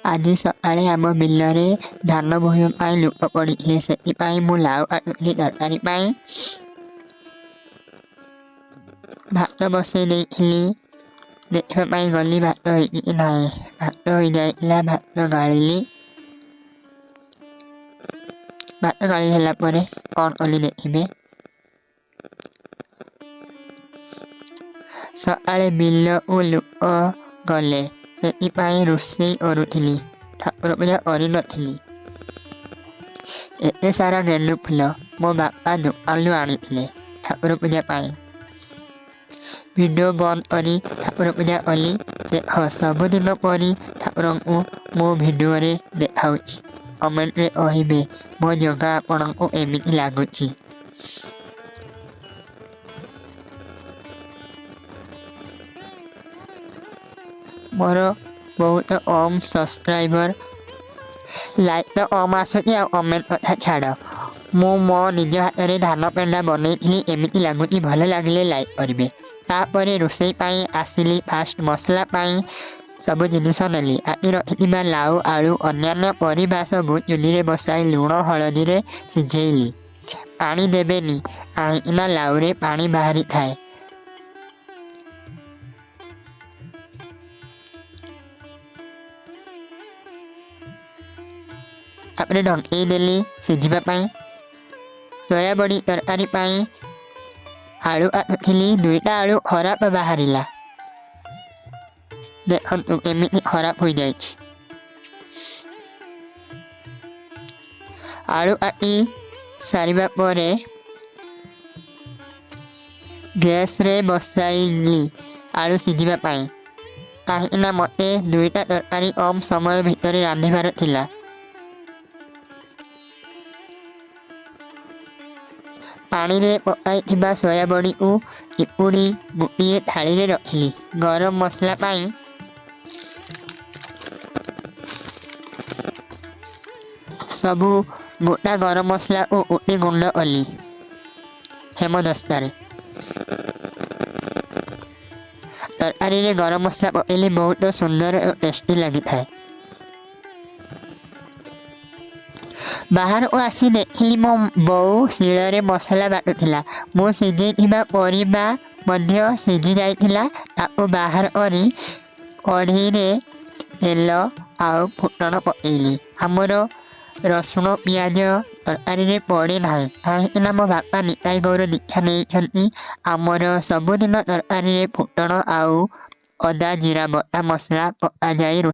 ଆଜି ସକାଳେ ଆମ ବିଲରେ ଧାନ ବୋହିବା ପାଇଁ ଲୋକ ପଡ଼ିଥିଲେ, ସେଥିପାଇଁ ମୁଁ ଲାଉ କାଟୁଥିଲି ତରକାରୀ ପାଇଁ। ଭାତ ବସେଇ ଦେଇଥିଲି, ଦେଖିବା ପାଇଁ ଗଲି ଭାତ ହେଇଛି କି ନାହିଁ। ଭାତ ହୋଇଯାଇଥିଲା, ଭାତ ଗାଳିଲି। ଭାତ ଗାଳି ହେଲା ପରେ କ'ଣ କଲି ଦେଖିବେ। ସକାଳେ ବିଲକୁ ଲୋକ ଗଲେ, ସେଥିପାଇଁ ରୋଷେଇ କରୁଥିଲି, ଠାକୁର ପୂଜା କରିନଥିଲି। ଏତେ ସାରା ଗେଣ୍ଡୁ ଫୁଲ ମୋ ବାପା ଦୋକାନରୁ ଆଣିଥିଲେ ଠାକୁର ପୂଜା ପାଇଁ। ଭିଡ଼ିଓ ବନ୍ଦ କରି ଠାକୁର ପୂଜା କଲି। ଦେଖ, ସବୁଦିନ ପରି ଠାକୁରଙ୍କୁ ମୁଁ ଭିଡ଼ିଓରେ ଦେଖାଉଛି। କମେଣ୍ଟରେ କହିବେ ମୋ ଜଗା ଆପଣଙ୍କୁ ଏମିତି ଲାଗୁଛି। ମୋର ବହୁତ କମ୍ ସବସ୍କ୍ରାଇବର, ଲାଇକ୍ ତ କମ୍ ଆସୁଛି ଆଉ କମେଣ୍ଟ କଥା ଛାଡ଼। ମୁଁ ମୋ ନିଜ ହାତରେ ଧାନ ପେଣ୍ଡା ବନେଇଥିଲି, ଏମିତି ଲାଗୁଛି। ଭଲ ଲାଗିଲେ ଲାଇକ୍ କରିବେ। ତାପରେ ରୋଷେଇ ପାଇଁ ଆସିଲି। ଫାଷ୍ଟ ମସଲା ପାଇଁ ସବୁ ଜିନିଷ ନେଲି। କାଟି ରଖିଥିବା ଲାଉ, ଆଳୁ, ଅନ୍ୟାନ୍ୟ ପରିବା ସବୁ ଚୁଲିରେ ବସାଇ ଲୁଣ ହଳଦୀରେ ସିଝେଇଲି। ପାଣି ଦେବେନି, କାହିଁକିନା ଲାଉରେ ପାଣି ବାହାରିଥାଏ। ତାପରେ ଢଙ୍କେଇ ଦେଲି ସିଝିବା ପାଇଁ। ସୋୟାବଡ଼ି ତରକାରୀ ପାଇଁ ଆଳୁ କାଟୁଥିଲି। ଦୁଇଟା ଆଳୁ ଖରାପ ବାହାରିଲା, ଦେଖନ୍ତୁ କେମିତି ଖରାପ ହୋଇଯାଇଛି। ଆଳୁ କାଟି ସାରିବା ପରେ ଗ୍ୟାସରେ ବସାଇଲି ଆଳୁ ସିଝିବା ପାଇଁ, କାହିଁକିନା ମୋତେ ଦୁଇଟା ତରକାରୀ କମ୍ ସମୟ ଭିତରେ ରାନ୍ଧିବାର ଥିଲା। ପାଣିରେ ପକାଇଥିବା ସୋୟାବଡ଼ିକୁ ଚିପୁଡ଼ି ଗୋଟିଏ ଥାଳିରେ ରଖିଲି। ଗରମ ମସଲା ପାଇଁ ସବୁ ଗୋଟା ଗରମ ମସଲାକୁ କୁଟି ଗୁଣ୍ଡ କଲି ହେମଦସ୍ତାରେ। ତରକାରୀରେ ଗରମ ମସଲା ପକାଇଲେ ବହୁତ ସୁନ୍ଦର ଓ ଟେଷ୍ଟି ଲାଗିଥାଏ। ବାହାରକୁ ଆସି ଦେଖିଲି ମୋ ବୋଉ ଶିଳରେ ମସଲା ବାଟୁଥିଲା। ମୁଁ ସିଝେଇଥିବା ପରିବା ମଧ୍ୟ ସିଝି ଯାଇଥିଲା। ତାକୁ ବାହାର କରି କଢ଼େଇରେ ତେଲ ଆଉ ଫୁଟଣ ପକାଇଲି। ଆମର ରସୁଣ ପିଆଜ ତରକାରୀରେ ପଡ଼େ ନାହିଁ, କାହିଁକିନା ମୋ ବାପା ନିତାଇ ଗୌର ଦୀକ୍ଷା ନେଇଛନ୍ତି। ଆମର ସବୁଦିନ ତରକାରୀରେ ଫୁଟଣ ଆଉ ଅଦା ଜିରା ବଟା ମସଲା ପକାଯାଇ।